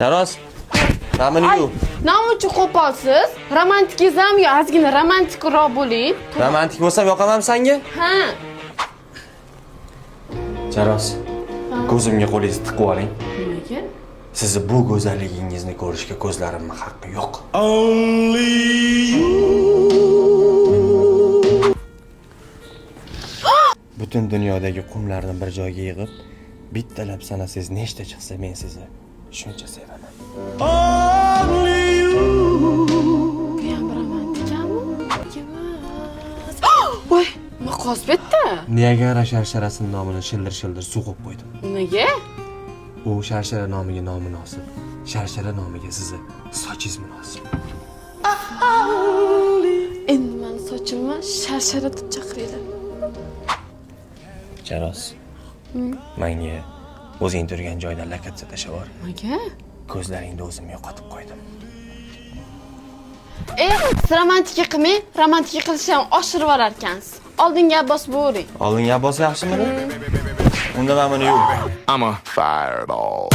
Charos, namini Ay, yuv. nima uchun qo'polsiz? Romantikizm yo ozgina romantikroq bo'ling. Romantik bo'lsam yoqaman sanga? Ha. Charos, ko'zimga qo'lingizni tiqib oling. Nimaga? Sizni bu go'zalligingizni ko'rishga ko'zlarimni haqqi yo'q. Butun dunyodagi qumlarni bir joyga yig'ib, bittalab sanasangiz nechta chiqsa, men sizni shuncha sevaman. Bu ham romantikami? Emas. Voy, nima qolib bitta? Niagara sharsharasini nomini shildir-shildir suv qo'yib qo'ydim. Nimaga? U sharshara nomiga nomunosib. Sharshara nomiga sizni sochingiz munosib. Endi mani sochimni sharshara deb chaqiringlar. Charos, menga o'zing turgan joydan lokatsiya tashlab yubor. Nimaga? Ko'zlaringda o'zimni yo'qotib qo'ydim. E, siz romantika qilmang, romantika qilishni ham oshirib yuborar ekansiz. Oldinga Abbos bo'ring. Oldingi Abbos yaxshimidi? Unda mana buni yuv. I'm a fireball.